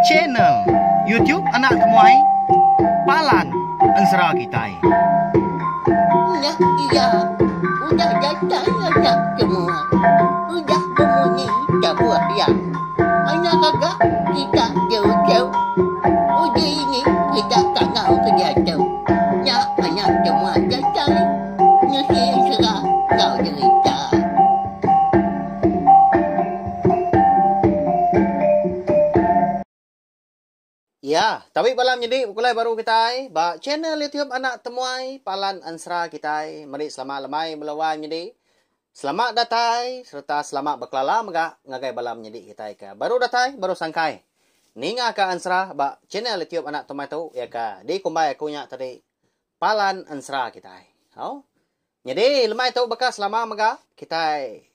Channel YouTube Anak Temuai Palan Ensera Kitai. Nya iya udah datai anak temuai udah bemunyi tabuh iya. Anak gaga kita jauh-jauh uji ini kita kangau ke diatu. Nya anak temuai datai nusi ensera enggau jerita. Ya, tabi bala menyedi begulai baru kitai ba channel YouTube Anak Temuai Palan Ensera kitai meri selamat lemai bala wai menyedi. Selamat datai sereta selamat bekelala mega ngagai bala menyedi kitai ke baru datai baru sangkai ninga ka ensera ba channel YouTube Anak Temuai tu iya ke dikumbai aku nya tadi Palan Ensera kitai. Au. Nyadi lemai tu baka selama mega kitai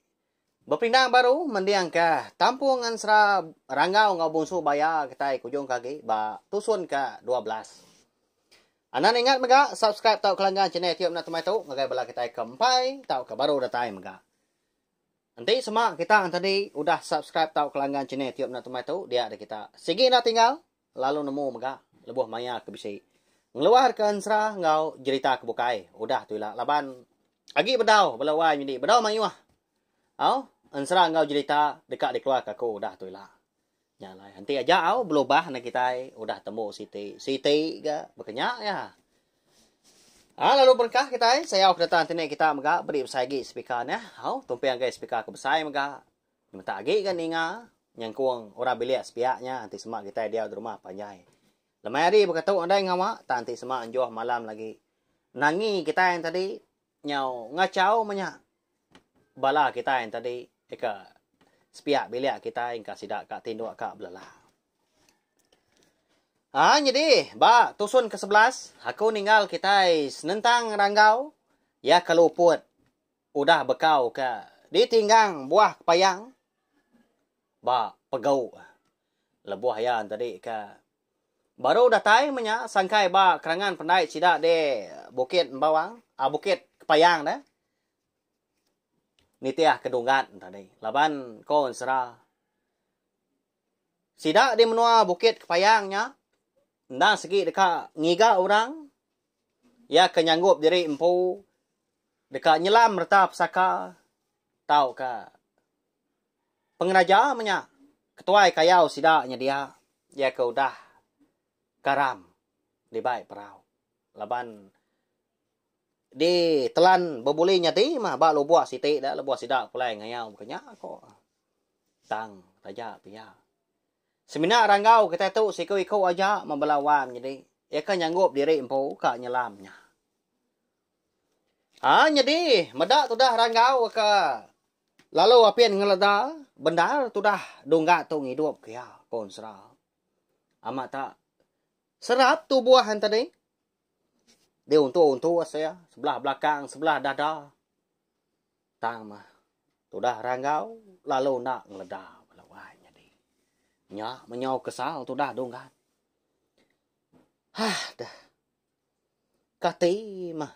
bepindang baru mendingka tampung ensera Ranggau enggau Bungsu Baya kitai ke ujung ke agi ba tusun ke 12. Anang ingat mega subscribe tauka langgan channel YouTube enda temai tu ngagai bala kitai ke empai tauka baru datai mega. Enti sema kita tadi udah subscribe tauka langgan channel YouTube enda temai tu dia deh kita sigi enda tinggal Lalu nemu mega lebuh maya ke bisi ngeluarka ensera enggau jerita ke bukai udah tu ila laban agi bedau bala wai nyadi bedau mayuh au ensera enggau jerita deka dikeluarka aku udah tu ila. Nya alai enti aja au belubah ne kitai udah tembu siti siti ga baka nya iya. Ha lalu berengkah kitai sayau ke data enti kita mega beri besai agi speaker neh au tumping agi speaker ke besai mega. Nyemetak agi ga ninga nyengkung orang bilik sepiak nya enti sema kitai diau di rumah panjai. Lemai hari baka tu nadai ngawa tang enti sema enjuh malam lagi nangi kitai tadi nyau ngachau meh nya bala kitai tadi eka sepiak bilik kitai engka sida ka tinduk ka belelak. Ha nyadi ba tusun ke 11 aku ninggal kitai senentang ranggau iya ke luput udah bekau ke ditinggang buah kepayang ba pegau lebuh iya tadi ke baru datai menya sangkai ba kerangan pendai sida di Bukit Embawang ah Bukit Kepayang deh nitih ke Dunggat tadi laban ko ensera sida di menua Bukit Kepayang nya endang sigi deka ngiga orang iya ke nyanggup diri empu deka nyelam reta pesaka tauka pengeraja menya ketuai kayau sida nyedia iya ke udah karam dibai perau laban ditelan bebuli nyadi mah ba lubok siti da lebuh sida pulai ngayau baka nya ko tang taja pia. Semina ranggau kitai tu siku-iku aja mebela wang nyadi iya ke nyanggup diri empu ka nyelam nya. Ha nyadi meda tudah ranggau ke lalu apin ngeleda bendar tudah dungga tu ngidup ke iya ko ensera. Amat tak serap tubuh an tadi. Di untu-untu asa sebelah belakang sebelah dada. Tang mah tudah ranggau lalu enda ngeleda bala wai nyadi. Nya menyau kesal tudah dungga. Hah dah. Kati mah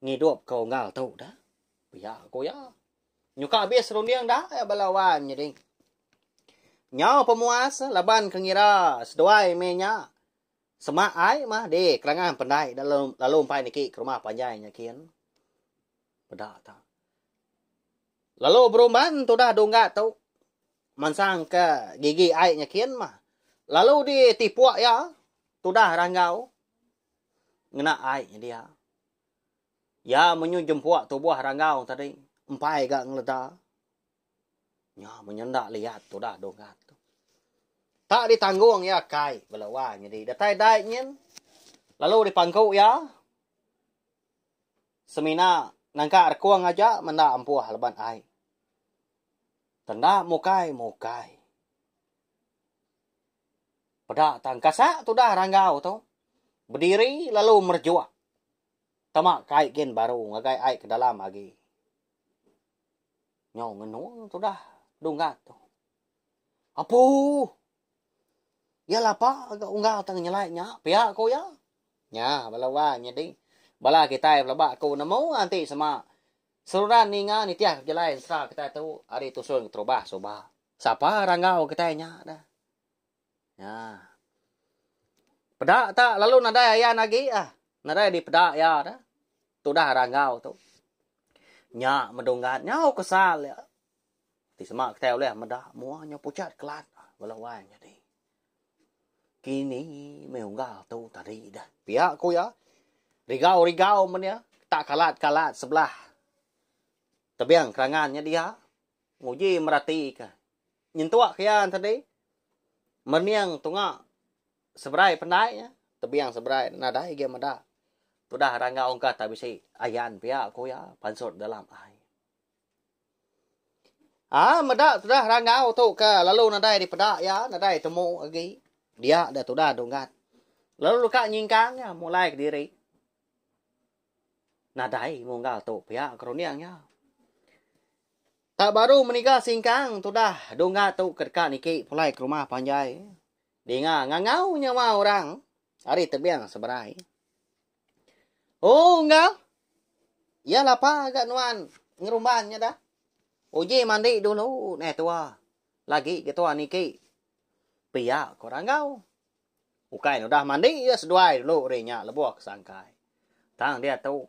ngidup ke unggal tu dah. Pia ku iya. Nyuka abis runding dah iya bala wan nyadi. Nyau pemuas laban ke ngira seduai meh nya semak ai mah di kerangan pendai lalu lalu empai niki ke rumah panjai nya kin. Peda ta. Lalu berumban tudah dungga tu mansang ke gigi ai nya kin mah. Lalu di tipuk iya tudah ranggau ngena ai nya dia. Iya menyu jempuk tubuh ranggau tadi empai ga ngeleda. Nya menyenda liat tudah dunggat tu. Tak ditanggung iya kai bala wai nyadi datai dai nyin lalu dipangku iya semina nangka rekung aja menda ampuh laban ai. Tenda mukai mukai. Peda tang kasak tudah ranggau tu bediri lalu merejuk tama ke ai gin baru ngagai ai ke dalam agi. Nyau ngenung tudah dunggat tu. Apu! Iya lapa ga unggal tang nyelai nya pia ku iya. Nya bala wai nyadi bala kitai pelaba aku nemu enti sema seruran ninga nitih pejalai ensera kitai tu ari tusun keterubah suba. Sapa ranggau kitai nya dah. Nya. Peda ta lalu nadai ayan agi ah. Nadai dipeda iya dah. Tudah ranggau tu. Nya medunggat nyau kesal iya. Ti sema kitai ulih meda mua nyau puchat kelat bala wai nyadi. Kini meh unggal tu tadi dah. Pia ku iya. Rigau-rigau men iya tak kalat-kalat sebelah tebing kerangan nya dia. Nguji meratika. Nyentuk ke iya tadi mening tunga seberai pendai nya tebing seberai nadai agi meda tudah ranggau engka tak bisi ayan pia ku iya pansut dalam ai. Aa meda tudah ranggau tu ke lalu nadai dipeda iya nadai temu agi dia da tudah dunggat lalu deka nyingkang iya mulai kediri. Nadai munggal tu pia ke runding iya. Tak baru meniga singkang tudah dungga tu ke deka niki pulai ke rumah panjai. Dinga ngangau nyawa orang ari tebing seberai. Oh unggal. Iya lapa ga nuan ngerumban nya dah. Uji mandi dulu neh tua. Lagi ga tua niki. Pia ko Ranggau. Ukai ne udah mandi iya seduai dulu ri nya lebuh ke sangkai. Tang diatu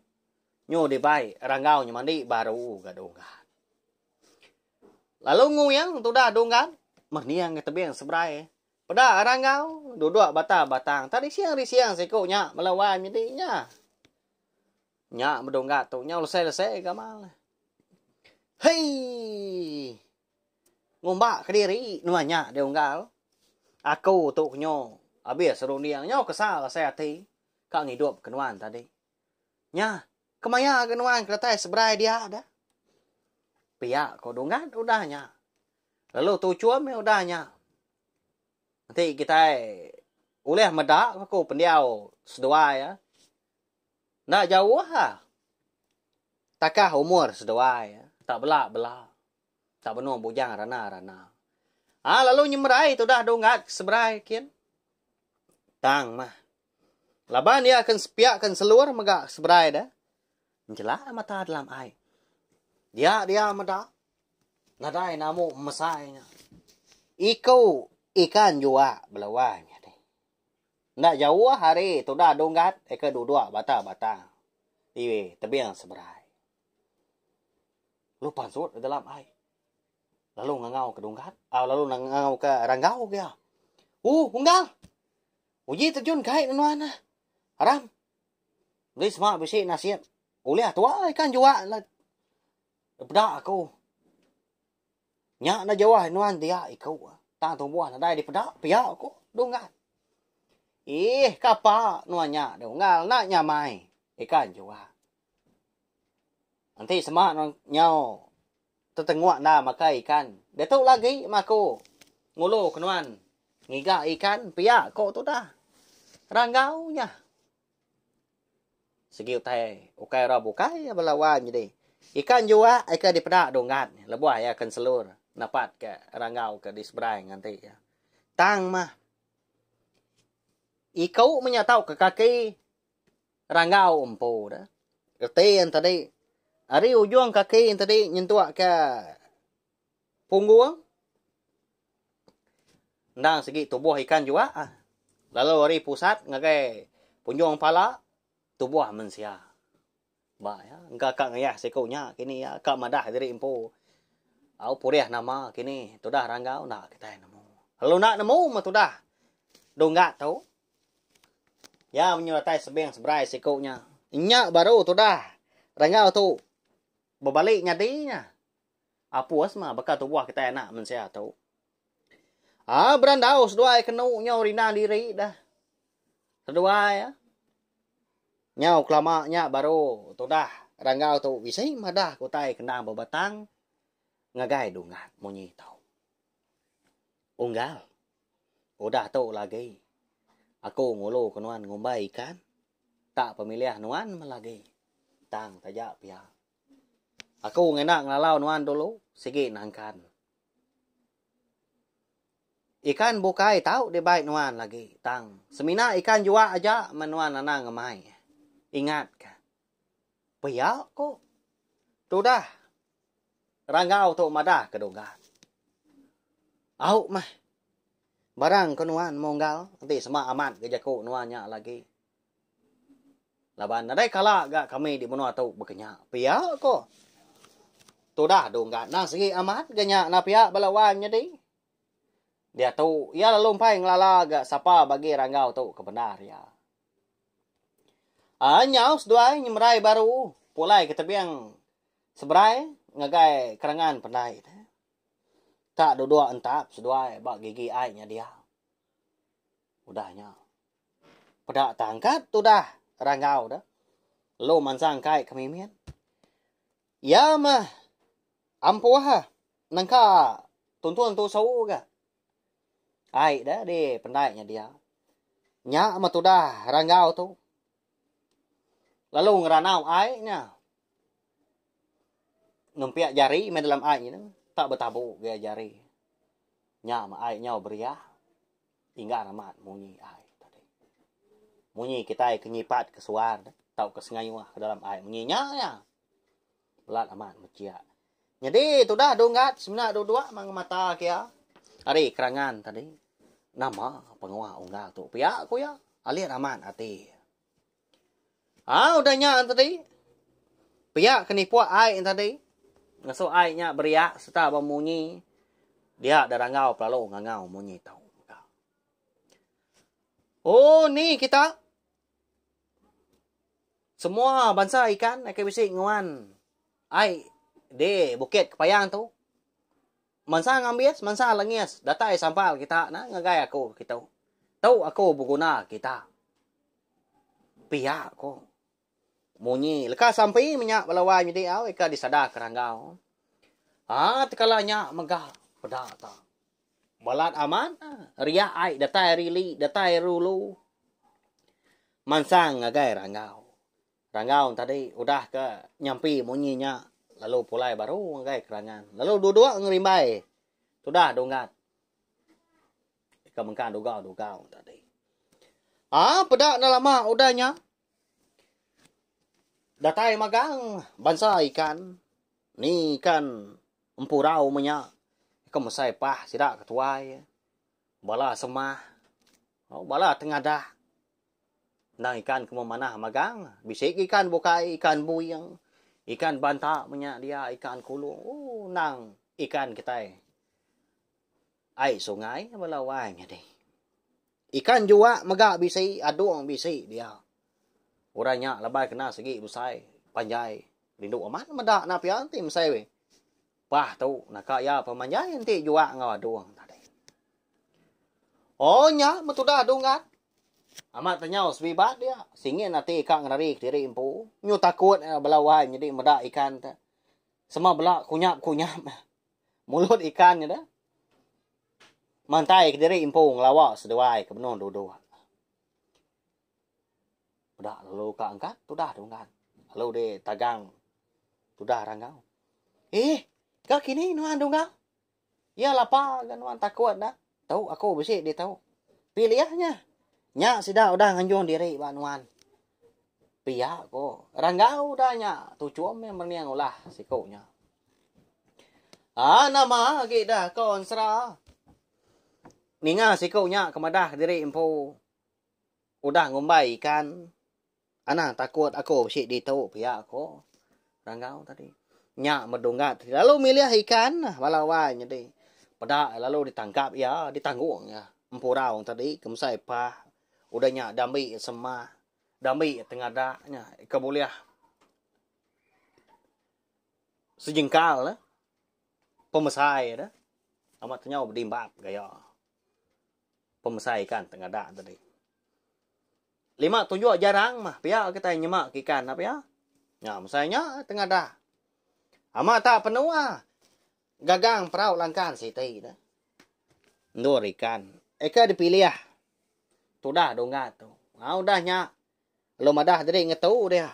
nyu dibai Ranggau nya mandi baru ga Dunggan. Lalu nguyang tudah Dunggan mening ga tebing seberai. Peda Ranggau duduk bata batang tak rising-rising siku nya bala wai menyedi nya. Nya bedunggat tu nyau lesei-lesei gamal. Hei! Ngumba kediri nuan nya deh unggal. Aku tu kenyo abis runding nyau kesal asai ati ka ngidup ke nuan tadi. Nya, kemaya ga nuan ke datai seberai dia dah. Pia ko Dunggat udah nya. Lalu tuchum meh udah nya. Enti kitai ulih meda ku pendiau seduai iya. Enda jauh ah. Takah umur seduai iya tak bela-bela. Tak benung bujang rana-rana. Ha, lalu nyemerai tudah dunggat ke seberai kin. Tang mah. Laban iya ken sepiak ken selur mega ke seberai dah. Menjelak mata dalam ai. Dia dia meda. Nadai namu mesai nya. Iku ikan juak belawai nyadi. Enda jauh ari tudah dunggat ke duduk bata-bata di tebing seberai. Lalu pansut ke dalam ai. Lalu ngangau ke dunggat, uh, lalu ngangau ke ranggau ke iya. Uh, unggal. Uji terjun kai nuan ah. Aram. Beli sema bisi nasib. Ulih tua ikan juak la. Peda aku. Nya enda jauh nuan dia iku. Tang tumbuh nadai dipeda pia ku dunggat. Ih, kapa nuan nya dunggal enda nyamai ikan juak. Enti sema nyau tetenguk enda makai ikan. Diatu lagi mah aku ngulu ke nuan ngiga ikan pia ko tudah. Ranggau nya. Sigi utai ukai orang bukai bala wan nyadi. Ikan juak ika dipeda dunggat lebuh iya ke enselur napat ke ranggau ke di seberai nganti iya. Tang mah iku meh nya tau ke kaki Ranggau empu dah. Reti yang tadi ari ujung kaki yang tadi nyentuk ke punggung endang sigi tubuh ikan juak ah. Lalu ari pusat ngagai punjung pala tubuh mensia. Ba ya engka ka ngayah siku nya kini ya ka madah diri empu au purih nama kini tudah ranggau enda kitai nemu. Lalu enda nemu meh tudah dunggat tu. Iya menyu datai sebing seberai siku nya. Nya baru tudah Ranggau tu bebali nyadi nya. Apus mah baka tubuh kitai anak mensia tu. Ah berandau seduai kenu nyau rindang diri dah. Seduai ah. Nyau kelama nya baru tudah Ranggau tu bisi madah ke utai kendang bebatang ngagai dungat munyi tu. Unggal. Udah tu lagi. Aku ngulu ke nuan ngumbai ikan. Tak pemilih nuan meh lagi. Tang taja pia. Aku ngena ngelalau nuan dulu sigi nangkan. Ikan bukai tau dibai nuan lagi tang semina ikan juak aja meh nuan anang ngemai. Ingat ka. Pia ko. Tudah. Ranggau tu madah ke Dunggan. Au meh. Barang ke nuan munggal enti sema amat ga jaku nuan nya lagi. Laban nadai kala ga kami di menua tu bekenya. Pia ko. Tudah dunggat nah sigi amat ga nya nah pia bala wai menyadi. Diatu iya lalu empai ngelala ga sapa bagi ranggau tu ke bendar iya. Aa nyau seduai nyemerai baru pulai ke tebing seberai ngagai kerangan pendai. Tak duduk entap seduai ba gigi ai nya dia. Udah nya. Peda tangkat tudah ranggau da. Lalu mansang kai ke mimit. Iya mah ampuh ah nengka tuntun tusu ga. Ai da di pendai nya dia. Nya mah tudah ranggau tu. Lalu ngeranau ai nya. Ngempiak jari meh dalam ai nya. Tak betabu gaya jari. Nya mah ai nyau beriah. Inggar amat munyi ai tadi. Munyi kitai ke nyipat ke suar tauka sengayuh ke dalam ai munyi nya iya. Belat amat mechik. Nyadi tudah dunggat semina duduk meh ngemata ke iya ari kerangan tadi. Nama penguah unggal tu pia ku iya. Alit amat ati. Aa udah nya tadi pia ke nipuk ai tadi ngasuh ai nya beriak sereta bemunyi dia da ranggau pelalu ngangau munyi tu mega. Oh ni kita semua bansa ikan ke bisi nguan ai di Bukit Kepayang tu mansa ngambis mansa lengis datai sampal kita ne ngagai aku kitu. Tu aku beguna kita. Pia ko. Munyi leka sampi menya bala wai nyadi au ika disada ke ranggau. Aa tekala nya mega peda ta. Balat amat riak ai datai ari ili datai ari ulu mansang ngagai ranggau. Ranggau tadi udah ke nyampi munyi nya lalu pulai baru ngagai kerangan lalu duduk ngerimbai tudah dunggat. Ika mengkang dugau-dugau tadi. Ah, peda enda lama udah nya. Datai magang bansa ikan. Ni ikan empurau menya. Ika mesai pah sida ke tuai. Bala semah. Oh, bala tengadah. Endang ikan ke memanah magang. Bisi ke ikan bukai, ikan buing, ikan banta menya dia, ikan kulung. Oh, endang ikan kitai. Ai sungai bala wai nyadi. Ikan juak mega bisi, adung bisi dia. Orang nya lebai kena sigi besai, panjai. Rindu amat meda enda pia enti mesai weh. Pah tu naka iya pemanjai enti juak enggau adung tadi. Oh nya metudah dunggat. Amat tenyau sebibat dia. Singin ati ka ngerari kediri empu. Nyu takut bala wai nyadi meda ikan te. Sema bela kunyap-kunyap. Mulut ikan nya dah. Mantai kediri empu ngelawa seduai ke benung duduk. Peda lalu ka angkat tudah dunggan. Lalu di tagang tudah ranggau. Eh, ka kini nuan dunggang? Ya lapa ga nuan takut dah. Tu aku bisi ditu. Pilih nya. Nya sida udah nganjung diri ba nuan. Pia ko. Ranggau udah nya tuchum meh merening ulah siku nya. Aa nama agi dah ko ensera. Ninga siku nya ke madah diri empu udah ngumbai ikan. Anang takut aku bisi ditu pia ko Ranggau tadi. Nya medunggat lalu milih ikan bala wai nyadi. Peda lalu ditangkap iya ditanggung iya empurau tadi ke mesai pah udah nya dambi semah. Dambi tengadak nya ke bulih sejengkal ne pemesai ne amat nyau bedimbap gaya pemesai ikan tengadak tadi. Lima tunjuk jarang mah pia kitai nyema ke ikan ne pia. Nya mesai nya tengadak. Amat tak penuh ah gagang perau langkan siti ne endur ikan. Eka dipilih Tudah dunggat tu. Ha udah nya lalu madah diri ngetu dia.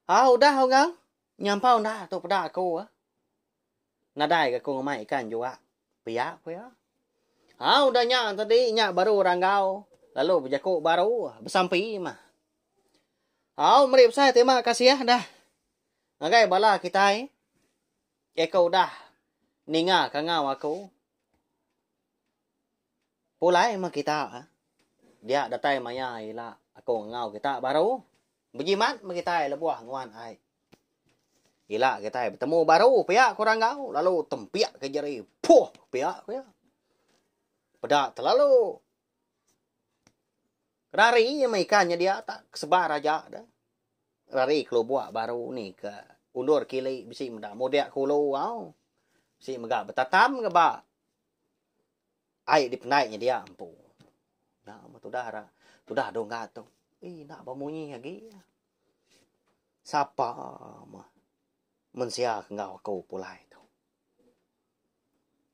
Ha udah unggal nyampau enda tu peda aku. Nadai ga aku ngemai ikan juak. Pia ku iya. Ha udah nya tadi nya baru ranggau lalu bejaku baru besampi mah. Au meri besai terima kasih dah ngagai bala kitai ke udah ninga kangau aku. Pulai meh kita. Dia datai maya ila aku ngangau kita baru. Bejimat meh kitai lebuh nguan ai. Ila kitai betemu baru pia ku Ranggau lalu tempik ke jeri. Puh pia ku iya. Peda telalu rari meh ikan nya dia tak kesebar aja deh. Rari kelubok baru ni ke undur kili bisi meda mudik ke ulu au. Bisi mega betatam ke ba ai dipendai nyedia empu. Nya meh tudah ra tudah dungga tu. Ii enda bemunyi agi. Sapa meh mensia ke enggau aku pulai tu.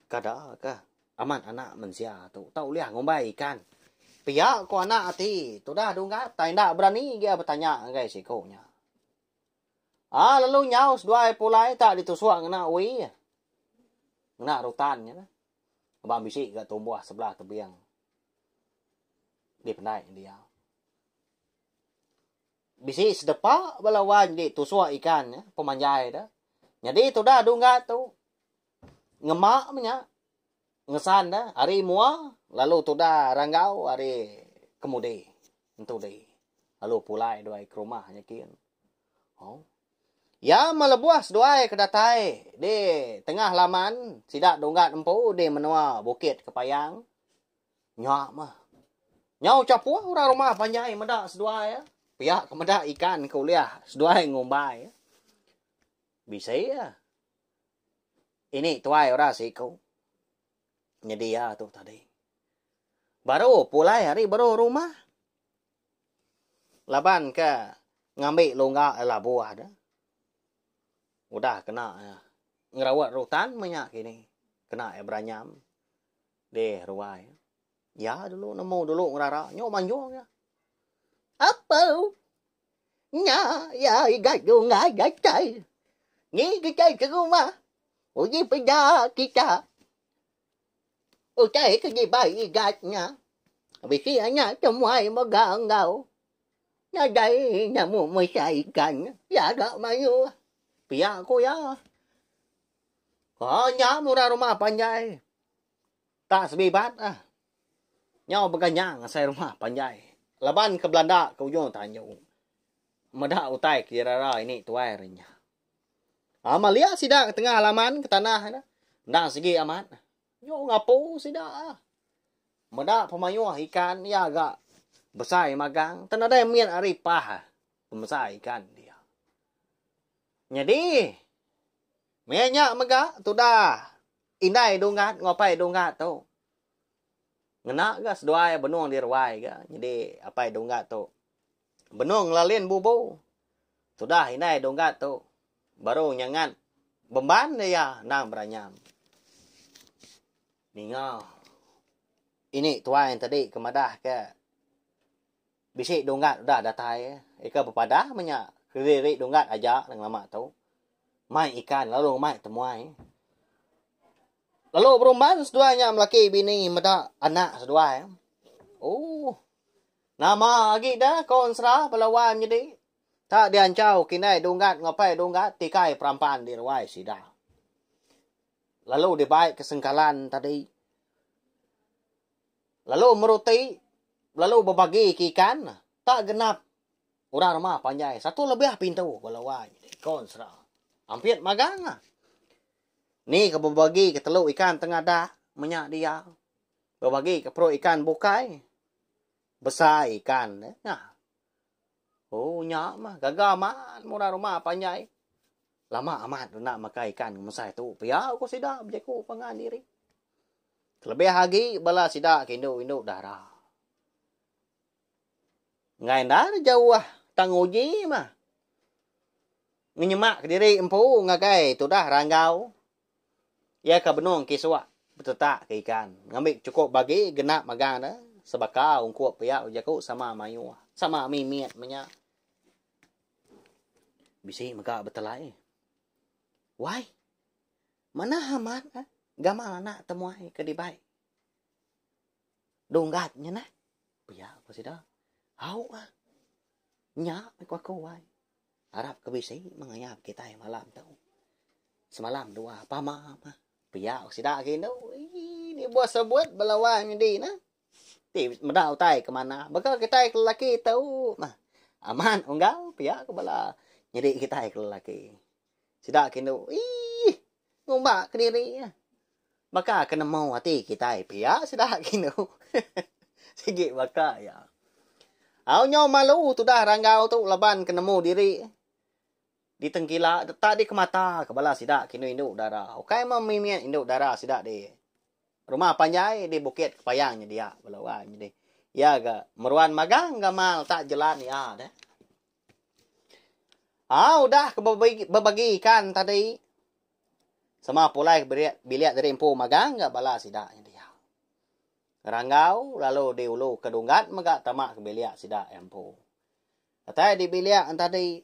Kada ka amat anak mensia tu tau ulih ngumbai ikan. Pia ko anak ati tudah dungga tai enda berani gia betanya ngagai siku nya. Aa lalu nyau seduai pulai tak ditusuk ngena wi. Ngena rutan nya lah. Ba bisi ga tumbuh sebelah tebing dipendai dia. Bisi sedepa bala wan di tusuk ikan nya pemanjai da. Nyadi tudah dungga tu ngema menya ngesan da ari mua lalu tudah ranggau ari kemudi entudi lalu pulai duai ke rumah nya kin. Oh. Iya melebuh seduai ke datai di tengah laman sida dunggat empu di menua Bukit Kepayang. Nya mah. Nyau chapuh orang rumah panjai meda seduai iya. Pia ke meda ikan ke ulih seduai ngumbai. Bisi iya. Ini tuai orang siku. Nyadi iya tu tadi. Baru pulai ari baru rumah. Laban ke ngambi lungga labuh deh. Udah kena iya ngerawat rutan meh nya kini. Kena iya beranyam. Deh ruai. Ya dulu nemu dulu ngerara nyu manjung iya. Apau. Nya ya igat dungai datai. Ni kitai ke rumah. Uji peda kita. Utai ke dibai igat nya. Bisi anak temuai mega enggau. Nadai nemu mesai ikan. Ya ga mayuh. Pia ku iya. Ko nya murah rumah panjai. Tak sebibat ah. Nyau beganyang asai rumah panjai. Laban ke belanda ke ujung tanju. Meda utai ke dirara ini tuai re nya. Ama lia sida ke tengah laman ke tanah nya. Endang sigi amat. Nyau ngapu sida ah. Meda pemayuh ikan iya ga besai magang. Tang nadai mit ari pah pemesai ikan dia. Nyadi meh nya mega tudah indai dunggat enggau apai dunggat tu ngena ga seduai benung di ruai ga nyadi apai dunggat tu benung ngelalin bubu tudah indai dunggat tu baru nyangat bemban iya endang beranyam. Ninga ini tuai tadi ke madah ke Bisi dunggat udah datai ika bepadah meh nya kediri dunggat aja ngelama tu. Mai ikan lalu mai temuai. Lalu berumban seduai nya melaki bini meda anak seduai. Ooh. Nama agi da ko ensera bala wai menyedi. Tak dianchau kindai dunggat enggau pai dunggat tikai perampan di ruai sida. Lalu dibai ke sengkalan tadi. Lalu meruti lalu bebagi ke ikan tak genap orang rumah panjai satu lebih pintu bala wai ko ensera. Ampit magang ah. Ni ke bebagi ke telu ikan tengadak menya dia. Bebagi ke perut ikan bukai. Besai ikan deh nya. Oh nya mah gaga amat murah rumah panjai. Lama amat enda makai ikan ngemesai tu pia ko sida bejaku pangan diri. Kelebih agi bala sida ke indu-indu dara. Enggai enda jauh tang nguji mah. Ngenyemak kediri empu ngagai tudah ranggau. Iya ke benung kisuk betetak ke ikan ngambi chukup bagi genap magang ne sebaka ungkup pia jaku sama mayuh sama mimit menya. Bisi mega betelai. Wai. Manah amat eh gamal anak temuai ke dibai. Dunggat nya neh. Pia ku sida. Au ah. Nya meh ku aku ai. Arap ke bisi mengayap kitai malam tu. Semalam dua pama mah. Pia ku sida ke indu. Ii dibuah sebut bala wang nyadi neh. Ti meda utai ke manah baka kitai ke lelaki tu mah. Amat unggal pia ku bala nyadi kitai ke lelaki. Sida ke indu iih ngumba kediri baka ke nemu ati kitai pia sida ke indu. Sigi baka iya. Au nyau malu tudah ranggau tu laban ke nemu diri ditengkila tak dikemata ke bala sida ke indu indu dara. Ukai meh mimit indu dara sida di Rumah panjai di Bukit Kepayang nya dia bala orang nyadi. Iya ga meruan magang gamal tak jelan iya deh. Aa udah ke bebagi ikan tadi sama pulai ke bilik, bilik diri empu magang ga bala sida nya dia. Ranggau lalu di ulu ke Dunggat mega tama ke bilik sida iya empu. Datai di bilik tadi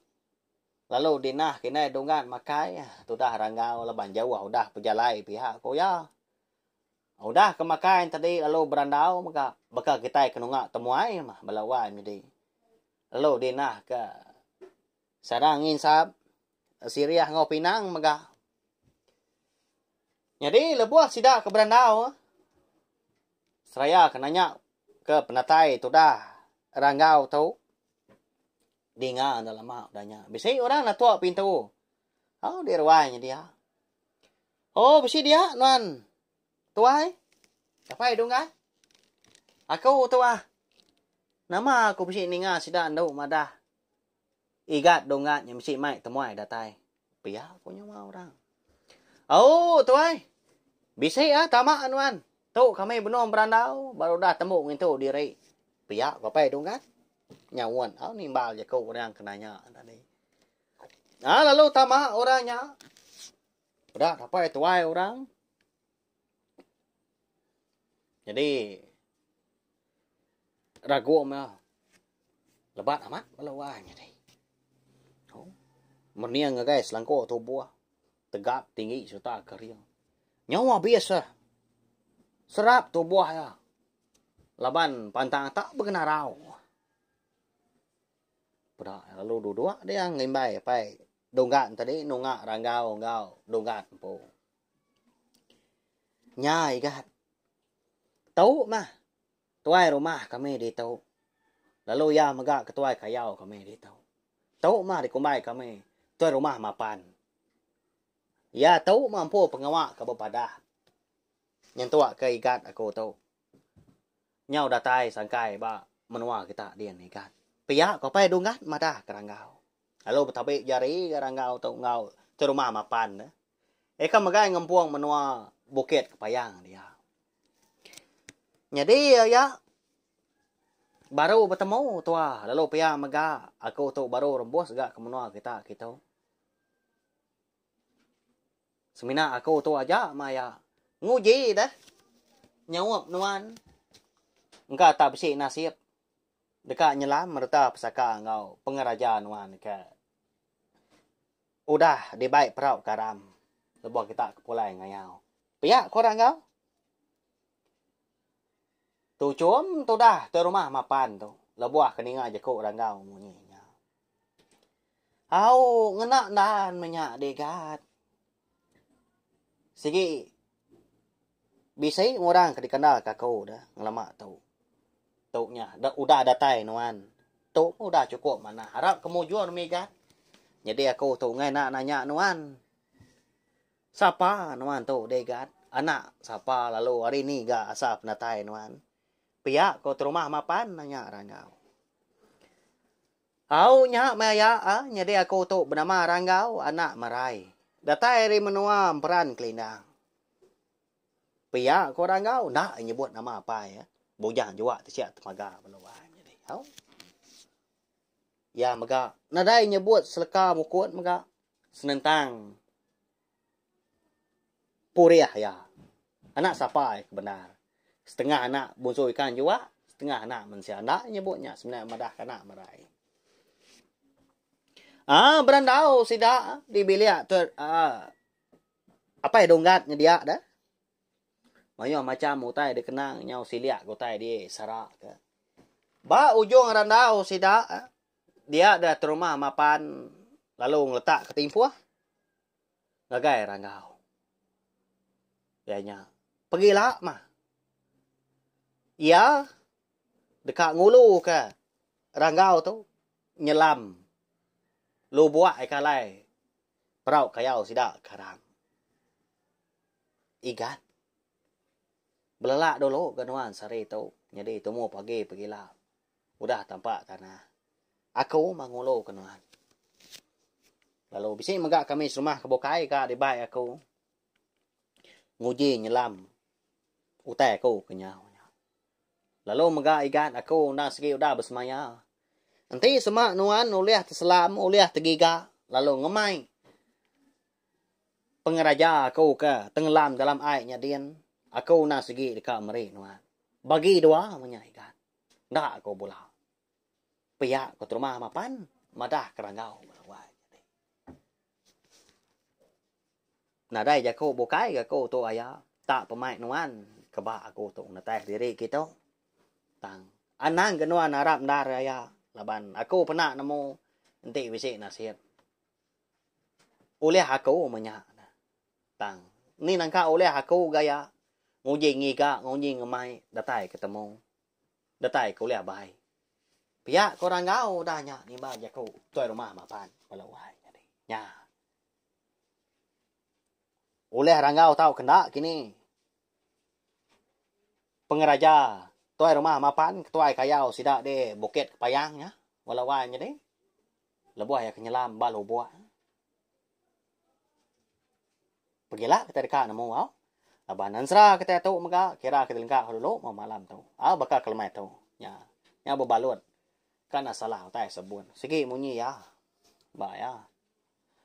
Lalu dinah kindai dunggat makai tudah ranggau laban jauh udah pejalai pia ku iya. Udah ke makai tadi lalu berandau mega baka kitai ke nunga temuai mah bala wai nyadi. Lalu dinah ke sarang nginsap sirih enggau pinang mega. Nyadi lebuh sida ke berandau seraya ke nanya ke penatai tudah ranggau tu Dinga enda lama udah nya. Bisi orang natuk pintu. Au di ruai nya dia. Oh bisi dia nuan tuai. Apai dunggai. Aku tu ah. Nama aku bisi ninga sida endu madah Igat dunggat nya bisi mai temuai datai. Pia ku nyawa orang. Au tuai. Bisi ah tama nuan. Tu kami benung berandau baru udah tembu ngintu diri. Pia ku apai dunggat. Nyaut au nimbal jaku orang ke nanya tadi. Ah lalu tama orang nya. Peda apai tuai orang. Jadi ragu meh lebat amat bala wai nyadi. Oh. Mening ngagai selangkuk tubuh tegap tinggi sereta kering. Nyawa biasa. Serap tubuh iya. Laban pantang tak begenarau. Peda lalu duduk dia ngimbai apai Dunggat tadi nunga ranggau enggau Dunggat empu. Nya igat. Tu mah tuai rumah kami ditu. Lalu iya mega ketuai kayau kami ditu. Tu mah dikumbai kami tuai rumah mapan. Iya tu mah empu pengawa ke bepadah. Nyentuk ke igat aku tu. Nyau datai sangkai ba menua kita din igat. Pia ko apai Dunggat madah ke Ranggau. Lalu betabi jari ga Ranggau tu enggau ti rumah mapan ne. Eka megai ngempung menua Bukit Kepayang dia. Nyadi iya baru betemu tua lalu pia mega aku tu baru rembus ga ke menua kita kitu. Semina aku tu aja maya nguji deh nyaup nuan engka tak bisi nasib deka nyelam reta pesaka enggau pengeraja nuan ke udah dibai perau karam lebuh kita ke pulai ngayau. Pia ku orang enggau. Tuchum tudah tuai rumah mapan tu lebuh ke ninga jaku orang enggau munyi nya. Au ngena endan meh nya digat. Sigi bisi orang ke dikandal ke aku deh ngelama tu. Tu nya udah datai nuan. Tu pun udah chukup manah. Arap ke mujur migat. Nyadi aku tu enggai enda nanya nuan. Sapa nuan tu digat? Anak sapa lalu ari ni ga asal penatai nuan? Pia ko terumah mapan nanya Ranggau. Au nya meh aya a nyadi aku tu benama Ranggau anak Merai datai ari menua Emperan Kelindang. Pia ko Ranggau enda nyebut nama apai iya Bujang Juak Tesiak Temaga bala wai nyadi. Au. Iya mega nadai nyebut seleka mukut mega senentang purih iya. Anak sapa iya ke bendar. Setengah anak bunsu ikan juak, setengah anak mensia. Enda nyebut nya semina madah ke anak merai. Ah berandau sida di bilik tu ah apai dunggat nyedia deh. Mayuh macham utai dikenang nyau silik ke utai di sara ke. Ba ujung randau sida dia deh terumah mapan lalu ngeletak ke timpuh. Ngagai Ranggau. Iya nya. Pegila mah. Iya. deka nguluka Ranggau tu nyelam lubuk ai kalai perau kayau sida karam. Igat. Belelak dulu ga nuan sehari tu nyadi tumu pagi pegila udah tampa tanah. Aku mah ngulu ke nuan. Lalu bisi mega kami serumah ke bukai ga dibai aku nguji nyelam utai aku ke nyau nya. Lalu mega igat aku enda sigi udah besemaya. Enti sema nuan ulih teselam ulih tegiga lalu ngemai Pengeraja aku ke tengelam dalam ai nya din, aku enda sigi deka meri nuan. Bagi dua meh nya igat. Enda aku bula. Pia ku terumah mapan madah ke ranggau bala wai nyadi. Nadai jaku bukai ga aku tu aya, tak pemai nuan ke ba aku tu ngetai diri kitu. Tang anang ga nuan arap endar aya laban aku pernah nemu enti bisi nasib. Ulih aku menya ne. Tang ni nangka ulih aku gaya nguji ngiga nguji ngemai datai ke temu datai ke ulih bai. Pia ko Ranggau udah nya nimbal jaku tuai rumah mapan bala wai nyadi. Nya. Ulih Ranggau tau ke enda kini. Pengeraja tuai rumah mapan ketuai kayau sida di Bukit Kepayang nya bala wai nyadi. Lebuh iya ke nyelam ba lubuk. Pegila kitai deka nemu au. Laban ensera kitai tu mega kira ke dilengka ke dulu meh malam tu. Au baka ke lemai tu. Nya. Nya bebalut. Ka enda salah utai sebut. Sigi munyi iya. Ba iya.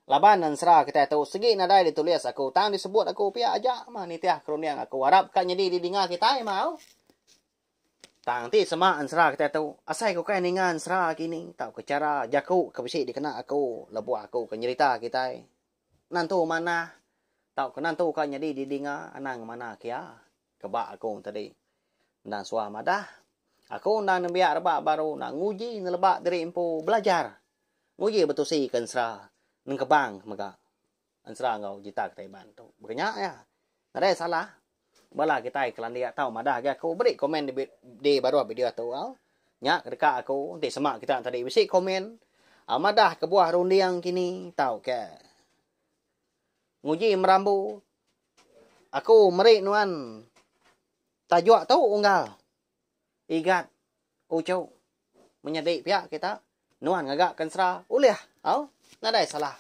Laban ensera kitai tu sigi nadai ditulis aku tang disebut aku pia aja meh nitih ke runding aku. Arap ka nyadi didinga kitai meh au. Tang enti sema ensera kitai tu, asai ke ukai ninga ensera kini tauka chara jaku ke bisi dikena aku lebuh aku ke nyerita kitai nentu manah tauka nentu ka nyadi didinga anang ngemana kia ke ba aku tadi. Endang suah madah, aku endang nembiak rebak baru enda nguji neleba diri empu belajar nguji betusi ke ensera nengkebang mega. Ensera enggau jita kitai Iban tu. Baka nya iya. Nadai salah. Bala kitai ke landik tau madah agi aku beri komen di di baruh video tu au. Nya ke deka aku enti sema kita tadi bisi komen au madah kebuah runding kini tauka nguji merambu aku meri nuan tajuk tu unggal. Igat uchu menyadi pia kita nuan ngaga ke ensera ulih au nadai salah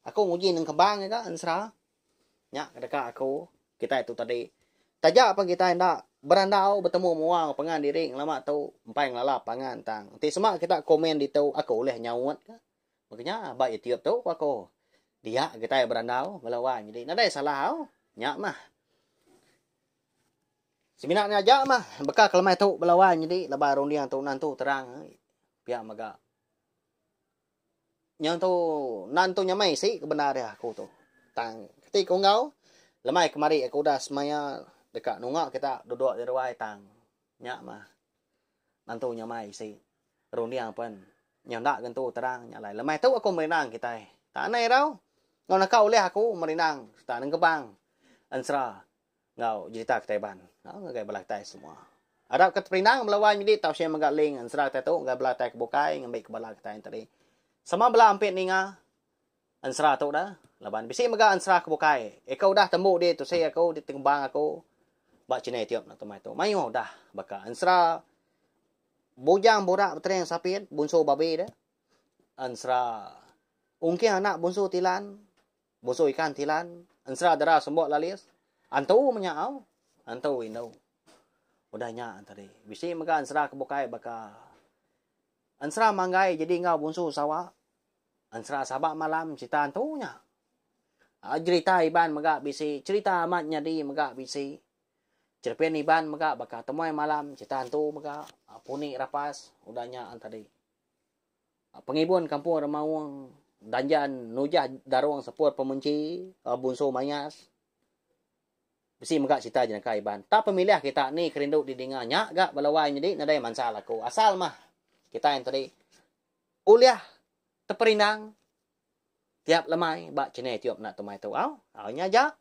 aku nguji nengkebang ngaga ensera nya ke deka aku kitai tu tadi taja pun kitai enda berandau betemu mua enggau pangan diri ngelama tu empai ngelala pangan tang enti sema kita komen ditu aku ulih nyaut ka baka nya ba youtube tu ku aku dia kitai berandau bala wang jadi nadai salah au nya mah. Semina nya aja mah baka ke lemai tu bala wai nyadi laban runding tu nantu terang pia mega. Nya tu nan tu nyamai isi ke bendar iya aku tu. Tang keti ku enggau lemai kemari aku udah semaya deka nunga kita duduk di ruai tang nya mah nantu nyamai isi runding pen nya enda gentu terang nya alai lemai tu aku merindang kitai. Tang anai irau enggau naka ulih aku merindang sereta nengkebang ensera enggau jerita kitai Iban ngagai bala kitai semua. Arap ke teperindang bala wai nyadi tau share mega link ensera kitai tu ngagai bala kitai ke bukai ngambi ke bala kitai tadi. Sama bala ampit ninga ensera tu dah laban bisi mega ensera ke bukai. Eka udah tembu di tusi aku di tengkebang aku ba channel youtube enda temai tu. Mayuh udah baka ensera Bujang Burak Betering Sapit Bunsu Babi deh. Ensera Ungking Anak Bunsu Tilan Busu ikan tilan, ensera dera sembok lalis, antu menya au, antu indu. Udah nya tadi, bisi mega ensera ke bukai baka ensera manggai jadi enggau bunsu sawa, ensera sabak malam cerita antu nya. Jerita Iban mega bisi, cerita amat nyadi mega bisi. Cerepin Iban mega baka temuai malam, cerita antu mega, puni rapas, udah nya tadi. Pengibun Kampung Remaung, Danjan Nujah Darung Seput Pemunchi, Bunsu Mayas. Bisi mega cerita jenaka Iban. Tak pemilih kita ni kerindu didinga nya ga bala wai nyadi nadai mansal aku. Asal mah kitai tadi ulih teperindang tiap lemai ba channel youtube enda temai tu au. Au nya aja.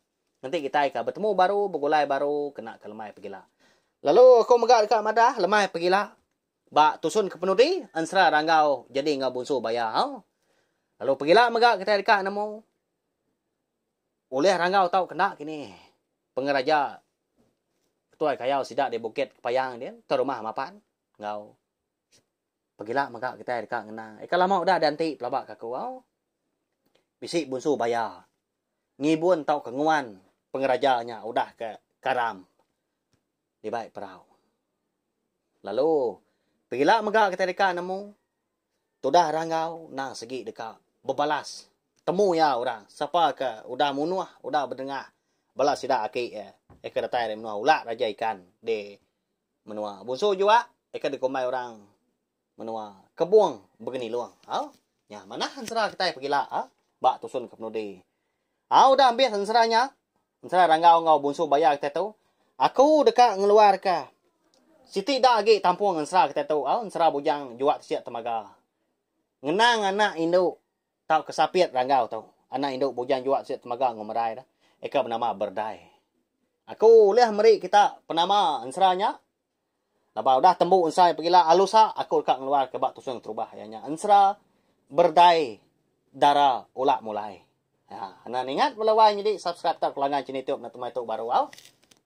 Enti kitai ka betemu baru begulai baru kena ke lemai pegila. Lalu aku mega deka madah lemai pegila. Ba tusun ke penudi, ensera Ranggau jadi enggau Bunsu Baya. Au. Lalu pegila mega kitai deka nemu ulih Ranggau tau kena kini pengeraja ketuai kayau sida di Bukit Kepayang din, Tuai Rumah Mapan enggau pegila mega kitai deka ngena. Ika lama udah dianti pelaba ka aku au. Bisi Bunsu Baya ngibun tauka nguan pengeraja nya udah ke karam dibai perau. Lalu pegila mega kitai deka nemu tudah Ranggau endang sigi deka bebalas temu iya orang sapa ke udah munuh udah bedengah bala sida aki iya ke datai ari menua Ulak Raja Ikan di menua Bunsu Juak ke dikumbai orang menua Kebung Begenilung. Au nya manah ensera kitai pegila ba tusun ke penudi. Au udah ambis ensera nya. Ensera Ranggau enggau Bunsu Baya kitai tu, aku deka ngeluarka siti da agi tampung ensera kitai tu au ensera Bujang Juak Tisik Temaga. Ngenang anak indu tauka sapit Ranggau tu, anak indu Bujang Juak Tisik Temaga enggau Merai dah, eka benama Berdai. Aku ulih meri kita penama ensera nya laban udah tembu ensera nya pegila alusa aku deka ngeluarka ba tusung terubah iya nya ensera Berdai Dara Ulak Mulai. Ha, enda ningat bala wai nyadi subscribe tauka langgan channel youtube enda temai tu baru au.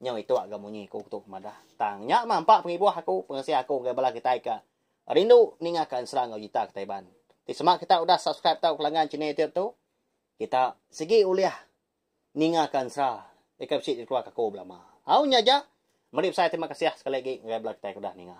Nyau ituk ga munyi ku tu madah. Tang nya mah empa pengibuh aku, pengasih aku ngagai bala kitai ke rindu ninga ka ensera enggau jita kitai Iban. Ti sema kita udah subscribe tauka langgan channel youtube tu, kita sigi ulih ninga ka ensera deka bisi dikeluar ka aku belama. Au nya aja, meri besai terima kasih sekali agi ngagai bala kitai ke udah ninga.